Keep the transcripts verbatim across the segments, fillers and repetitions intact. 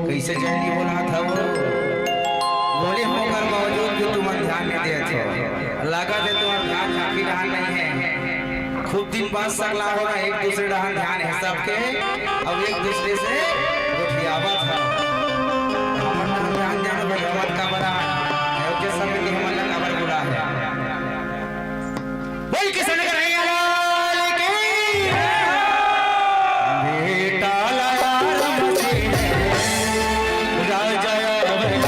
कइसे जल्दी बोलात हव? बोले होकर बावजूद भी तुमन ध्यान नइ देत हव। लागत हे तुम्हर ध्यान झांकी डहान नइ हे। खूब दिन बाद सकलाय हो ना, एक दूसरे डहान ध्यान हे सबके, अउ एक दूसरे से गोठियावत हव। हमर डहान ध्यान देना भई, हमन का बड़ा अयोध्या समिति हमन ला काबर बुलाय हे। बोल किशन कन्हैया लाल की। बेटा लाल मसीह राजा अवतार।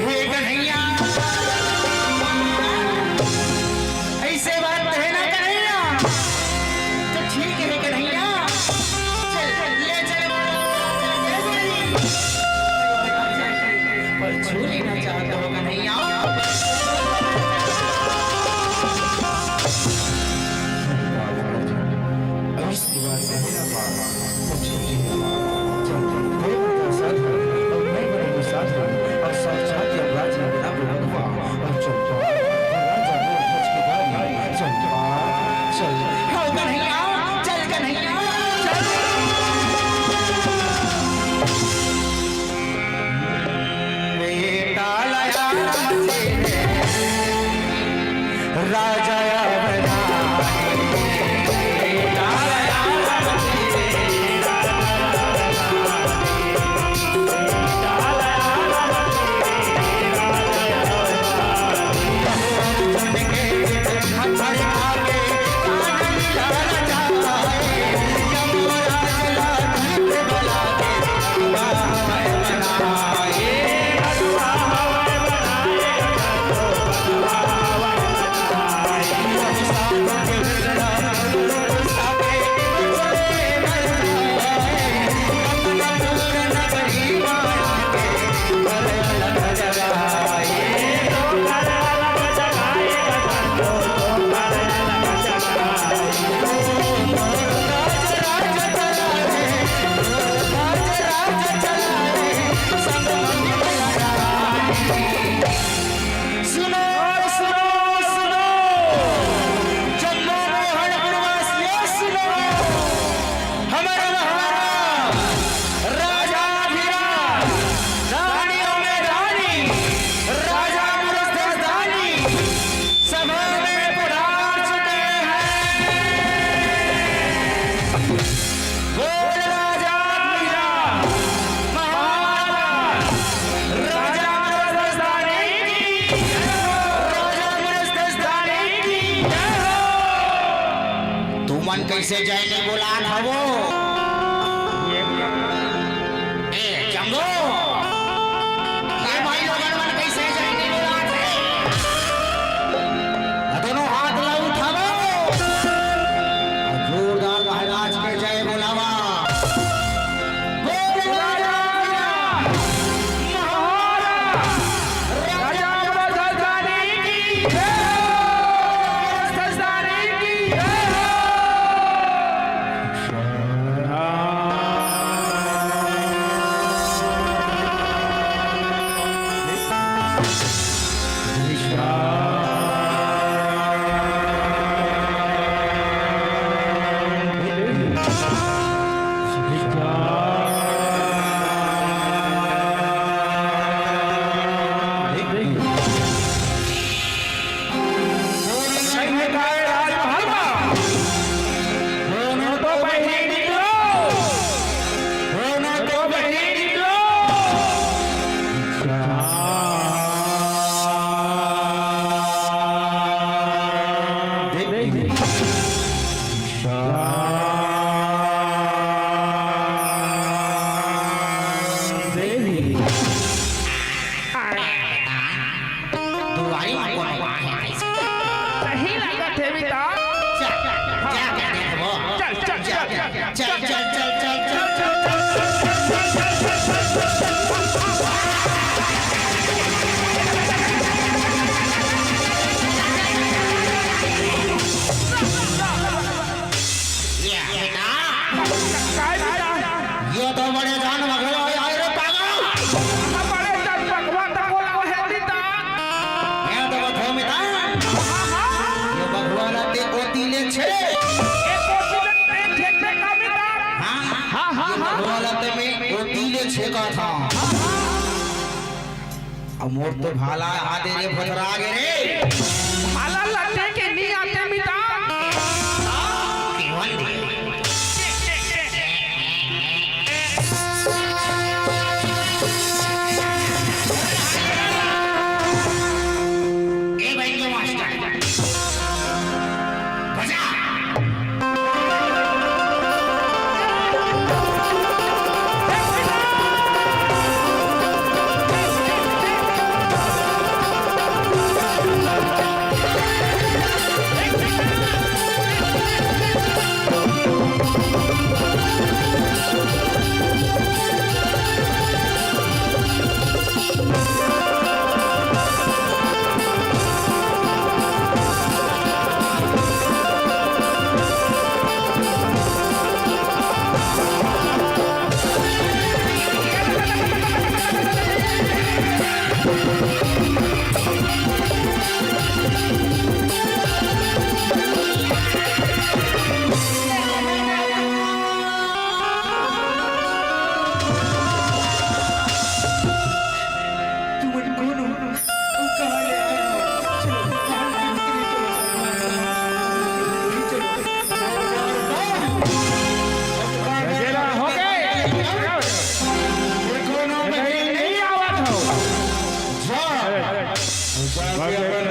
हे कन्हैया, अइसे बात हे ना कन्हैया, त ठीक हे कन्हैया, चल, ले चल, पर छू लेना चाहत हव कन्हैया। राजा कइसे जय नइ बोलात हवो? ए, जंगो! ए भाई लोगन मन कइसे जय नइ बोलात हे? दोनों हाथ ला उठावो। अउ जोरदार महाराज के जय बोलावा। बोल राजा महाराज। राजा राजस्थानी की जय हो। राजस्थानी की जय हो। दुआरी म कोनो आहे कइसे? सही लागत हे बेटा। चल, जाके देखबो। चल, चल, चल, चल। चल, चल, चल। ये बेटा। काय बेटा? ये तो बड़े जान मगलो हे, आय रे पागल। बड़े जान मगवा तो बोला हे बेटा। ये तो बधो मिता। हाँ, हाँ। ये बघवा ला ते ओती ले छे। एक ओती ले छे का बेटा? हाँ, हाँ, हाँ, ये हाँ। बघवा ला ते मैं ओती ले छे का था। अब मोर तो भाला आदे रे भोथरा गे रे। भाला लटे के नी आते मिता। केवल ए भाई के मास्टर। बजा।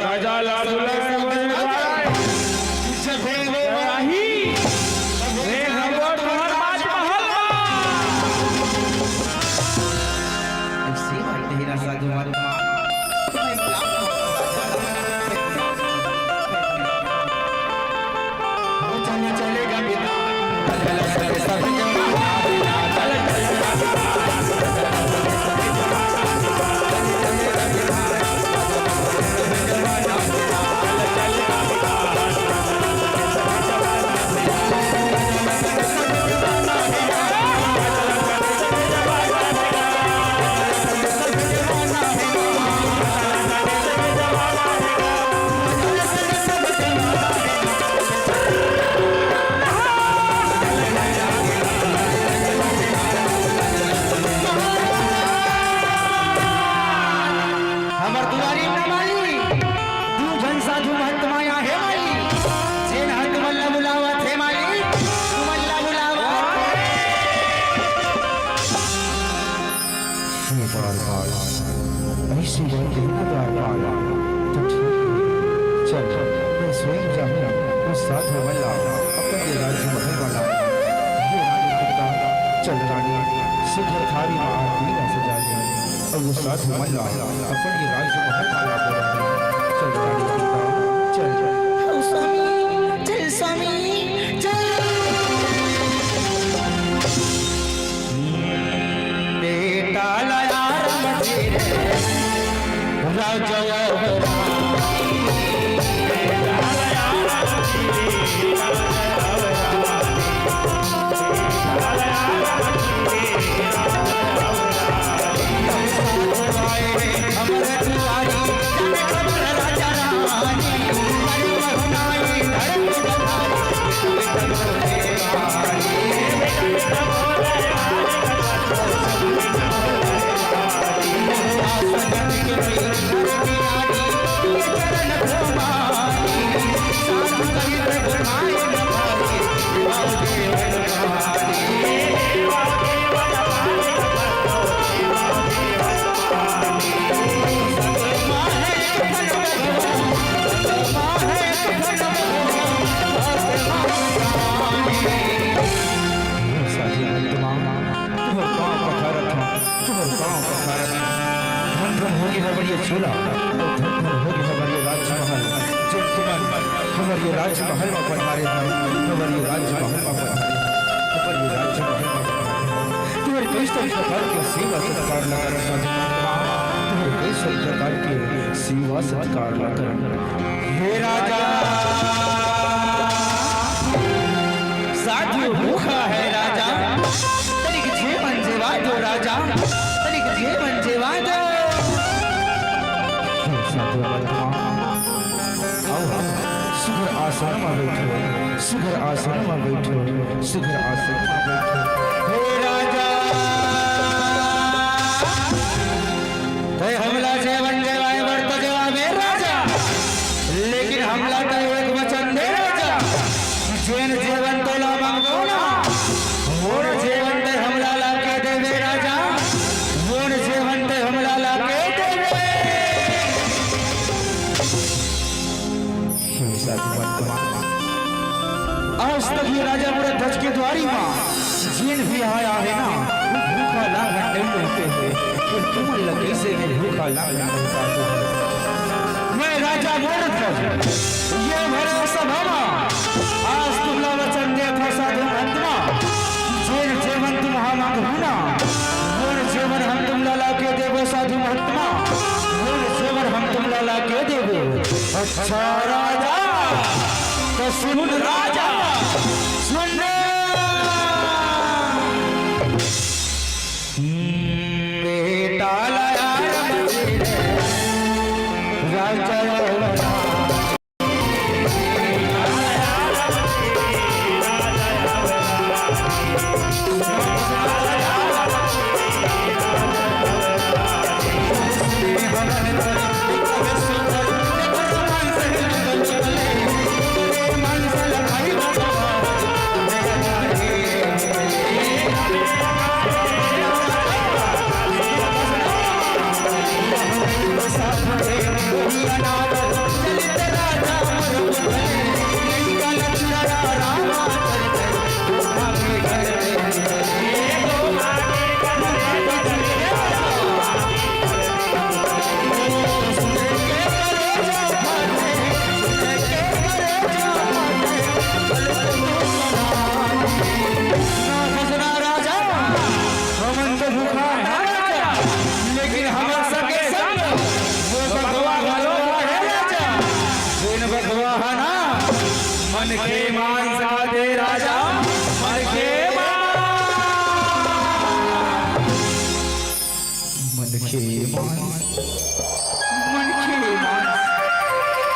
राजा ला बुलाए हुए राही। रे रघुवर तुम्हार राजमहल मा। ऐसी बात नहीं ना साधु महात्मा। वो चलना चलेगा बेटा। हमर दुआरी म ना माई, दू झन साधु महंत माया हे माई, जेन ह तुमन ला बुलावत हे माई, तुमन ला बुलावत हे। हे द्वारपाल, ऐसी बात हे ना द्वारपाल, तो ठीक हे, चल, मैं स्वयं जाहूँ, उस साधु मन ला ये राजमहल वाला, ये रानी दुर्गा, चल रानी, सुघर थारी म आरती ला सजा ले। अउ वो साधु मन ला अपन ये राजमहल वाला बोला ले। चल रानी दुर्गा, चल। ओ स्वामी, चल स्वामी, चल। बेटा ला यार मत रे, राजा साधु आत्मा, तुहर पाँव पखारत हँव, तुहर पाँव पखारत हँव। धन धन होगे हमर ये चोला, अउ धन धन होगे हमर ये राजमहल, जेन तुमन हमर ये राजमहल म पधारे हव, हमर ये राजमहल म पधारे हव, हमर ये राजमहल म पधारे हव। तुहर कइसन प्रकार के सेवा सत्कार ल करन साधु आत्मा, तुहर कइसन प्रकार के सेवा सत्कार ल करन। हे राजा, साधु भूखा है राजा, तनिक जेवन जेवा दो राजा, तनिक जेवन जेवा दो। हे साधु आत्मा, आओ, सुघर आसन म बैठो, सुघर आसन म बैठो, सुघर आसन म बैठो। हे राजा, तैं हमला जेवन जेवाय बर त जेवाबे राजा, लेकिन हमला तैं एक वचन दे राजा, जेन जेवन तोला मंगबो ना, ओन जेवन तैं हमला लाके देबे राजा, ओन जेवन तैं हमला लाके देबे। हे साधु आत्मा, आज तक ये राजा मोर ध्वज के दुवारी म जेन भी आय हे ना, वो भूखा लांघन नइ लौटे हे। फेर तुमन ल कइसे मैं भूखा लांघन लौटा दूँ? मैं राजा मोर ध्वज, ये भरे सभा म आज तुमला वचन देत हँव साधु महात्मा, जेन जेवन तुम हा मांगहू ना, ओन जेवन हम तुमला लाके देबो साधु महात्मा, ओन जेवन हम तुमला लाके देबो। अच्छा राजा, त सुन राजा, सुन। बेटा ला यार मत रे, राजा हमन तो भूखा हन राजा, लेकिन हमर संगे संग वो बघवा घलो हे राजा। जेन बघवा हे ना, मन के मांस खाथे राजा, मन के मांस। मन के मांस, मन के मांस,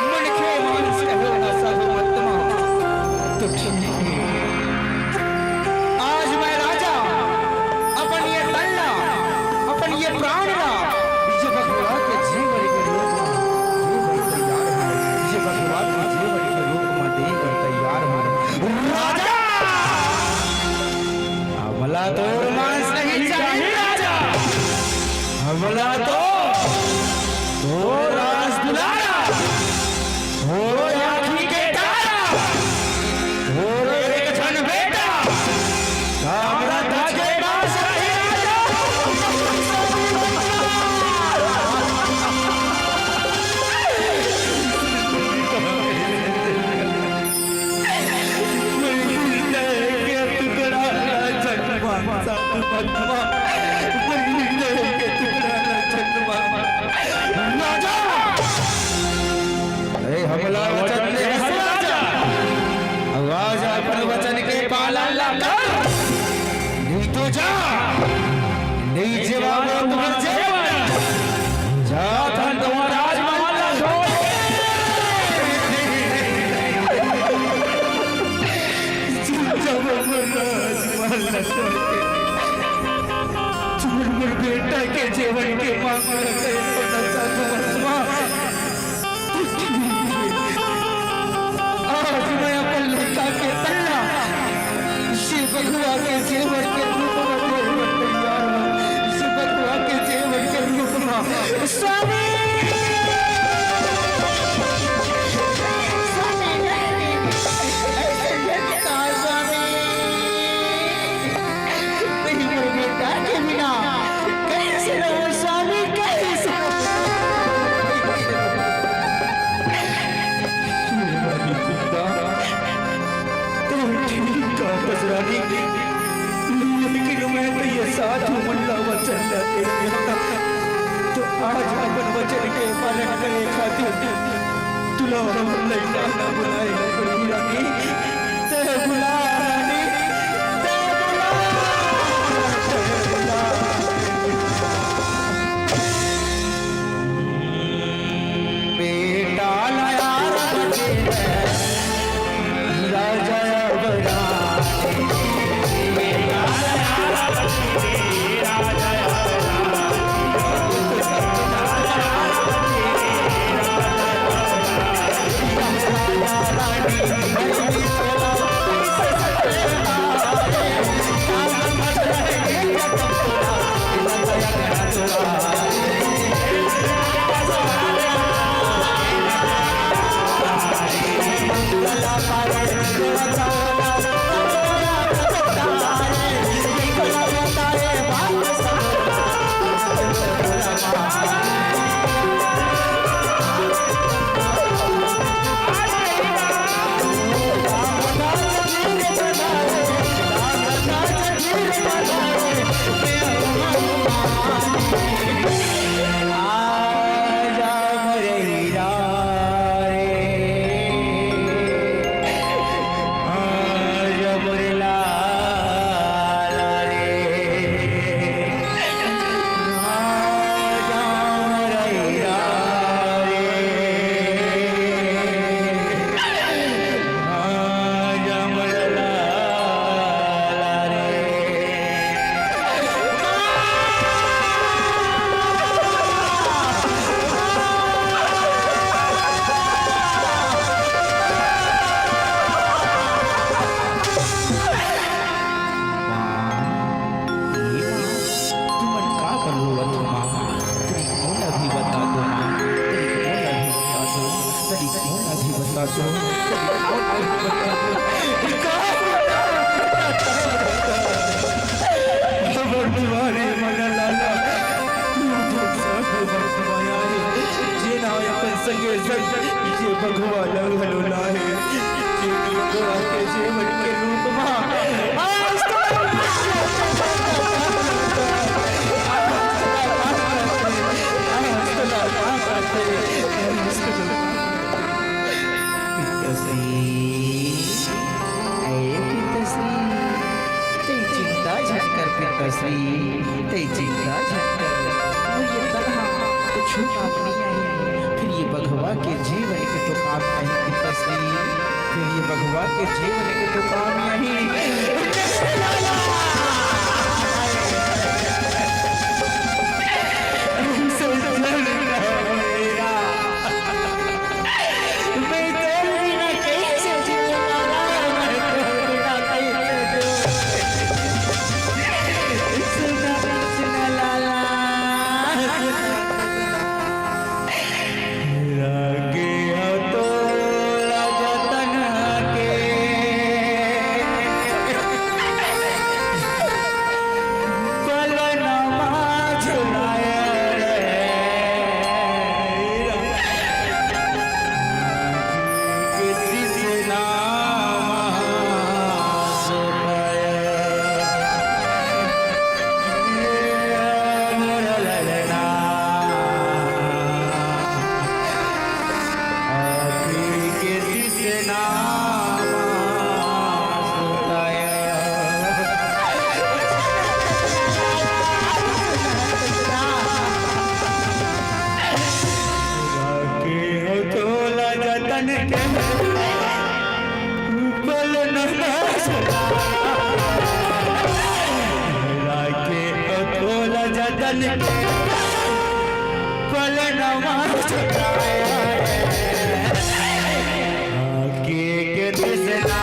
मन के मांस कहो ना साधु महात्मा, तो ठीक हे। आज मैं राजा अपन ये तन ला, अपन ये प्राण ला, ये बघवा के जीवन के रूप में दे बर तैयार हूँ, ये बघवा के जीवन के रूप में दे बर तैयार हूँ। राजा! हमला तोर मांस नहीं चाहिए राजा, हमला तो वचन दे हस राजा। अब आज अपन वचन के पालन ला कर, नहीं तो जा, नहीं जवाब हो तुम्हार जेवन। जा, धन तुम्हार राजमहल ला छोड़। जब हमर राजमहल ला छोड़ के, तुमन मोर बेटा के जेवन के मांग करत हे, साधु महात्मा। आज मैं अपन लइका के तल्ला शिव बघवा के जेवर के रूप में देवे बर तैयार हूँ। शिव बघवा के जेवर के रूप में। स्वामी! स्वामी! ऐसे झटका स्वामी! नहीं, मोर बेटा के बिना कैसे रहूं स्वामी, कैसे रहूं? तू ठीक कहत हस रानी, लेकिन मैं तो ये साधु मन ला वचन ला दे रहा, तो आज अपन वचन के पालन करे खातिर तुला हमर लइका ला बुलाए ला पड़ही रानी। तैं बुला रानी, तैं बुला, तैं बुला। बेटा ला यार बचे राजा अब राज। माँ, ये माँ, तुमन काबर रोवत हो माँ? तनिक मोला भी बता दो माँ, तनिक मोला भी बता दो, तनिक मोला भी बता दो, तनिक मोला भी बता दो। ये का हमर दुआरे मन लाला, तू तो सब बख्श माया हे, जेन ह अपन संगे संग ये बघवा ला घलो लाहे। जेन बघवा के जेवन के रूप मा आज तो पिताश्री, ए पिताश्री, तैं चिंता झन कर पिताश्री, तैं चिंता झन कर। मोर ये तनहा कुछु काम नइ आही, फेर ये बघवा के जेवन के तो काम आही पिताश्री, फेर ये बघवा के जेवन के तो काम आही। पल नमा सुना, राखे अकोला जतन के, पल नमा सुना, आके के दिसना।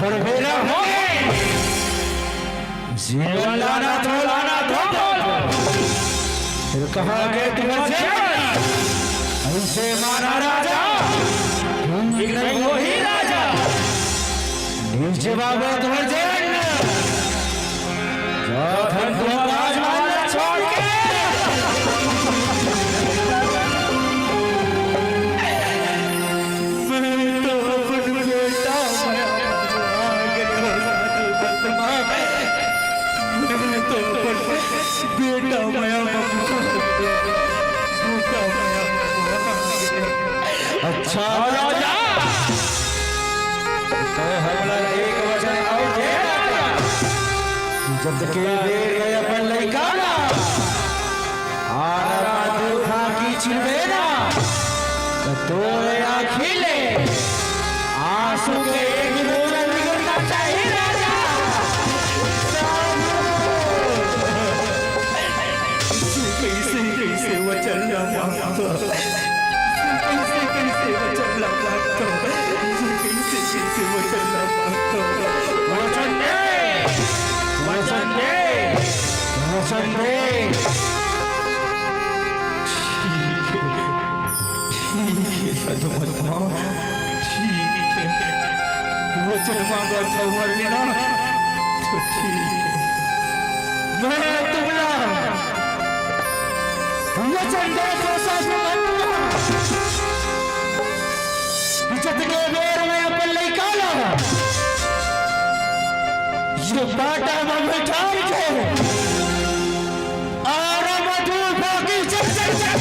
बड़ बेरा हो गए। जीवन लाना तो, लाना तो बोल। फिर कहा गए तुम्हें जीवन। ऐसे माना राजा, तुम नहीं वही राजा। नीचे बाबा तुम्हें जीवन। जाखन तुम्हारा राजमान छोड़ के। मैं तो अपन बेटा मया आगे तो साधु भक्त माँ। मैं तो अपन बेटा मया ममता। बेटा मया ममता। अच्छा राजा, तो हमला एक वचन और दे राजा। जब के बेर अपन लइका ला आरा दूधा की चिलबेना, तो तोरे आँखी ले आंसू के एक बूंद निकलना चाहिए राजा। कैसे, कैसे वचन ला मानता? कैसे, कैसे वचन ला मानता? कैसे, कैसे वचन ला मानता? वचन दे, वचन दे। वचन दे। ठीक है, ठीक है, साधु महात्मा, ठीक है। वचन मांगा था मरना, तो ठीक है। मैं तुमला वचन दे तो साधु महात्मा। इज्जत के बेर में अपन लइका ला ये पाटा में बैठार के आरा मधु बाकी चल, चल, चल।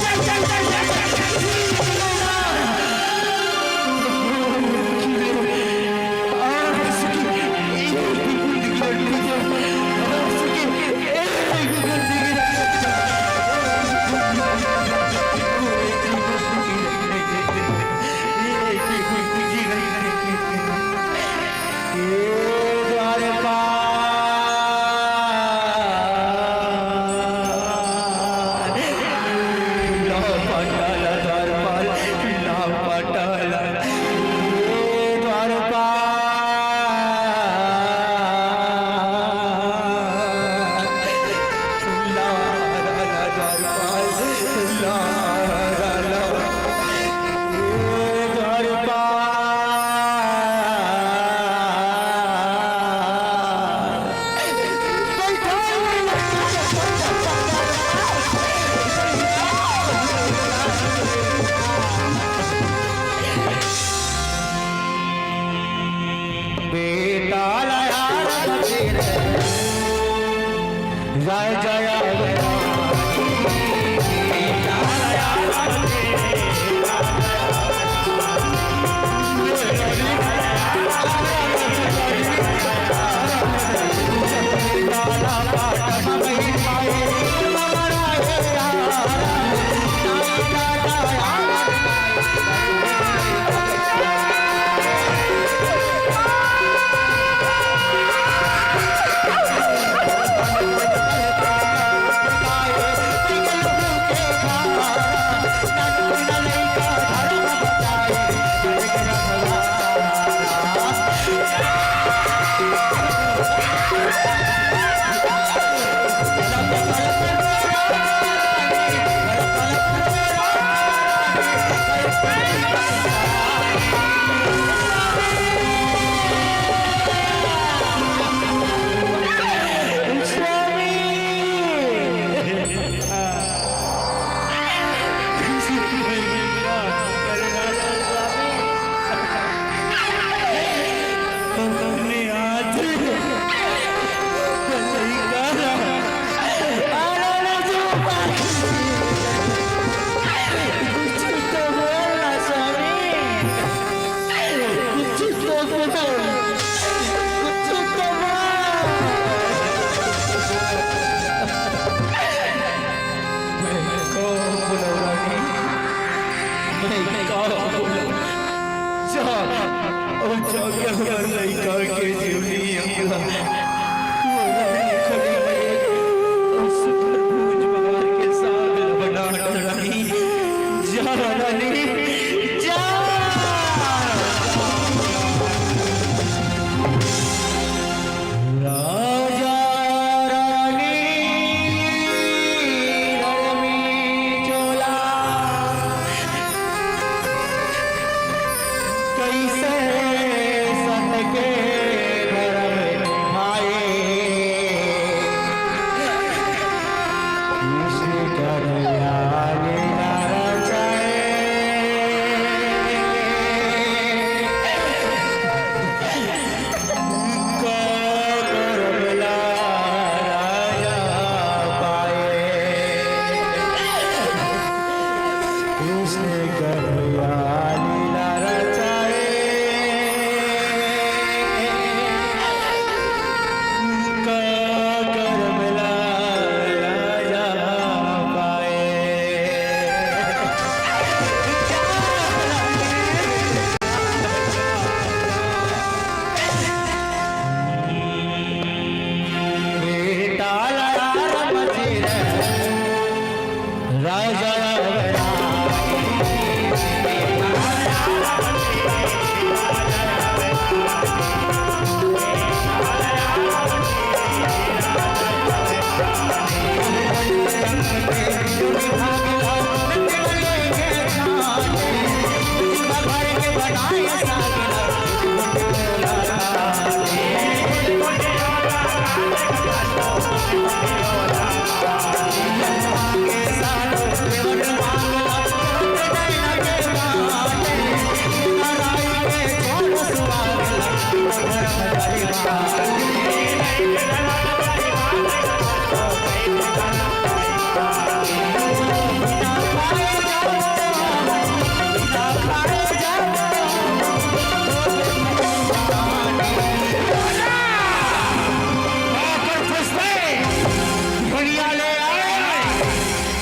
जय जय। मैं का बोलूं रानी? मैं का बोलूं? जा, अउ जाके हमर लइका के जीवनी अंगला, वो रानी खड़ी है, उस तरबूज बहार के साग बना रानी। जा रानी, जा। राजा रानी रणमी चोला, कइसे सत के धर्म भाई, विष्णु कन्हैया लीला रचाए। का करम ला राजा पाए, कृष्ण कन्हैया लीला रचाए। का करम ला राजा पाए।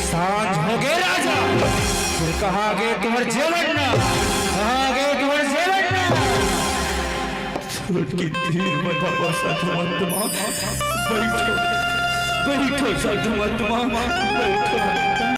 सांझ हो गे राजा, फेर कहाँ गे तुँहर जेवन ना, कहाँ गे तुँहर जेवन ना? छोटकी धीर बतावा साधु महात्मा, बइठो, बइठो साधु महात्मा, बइठो।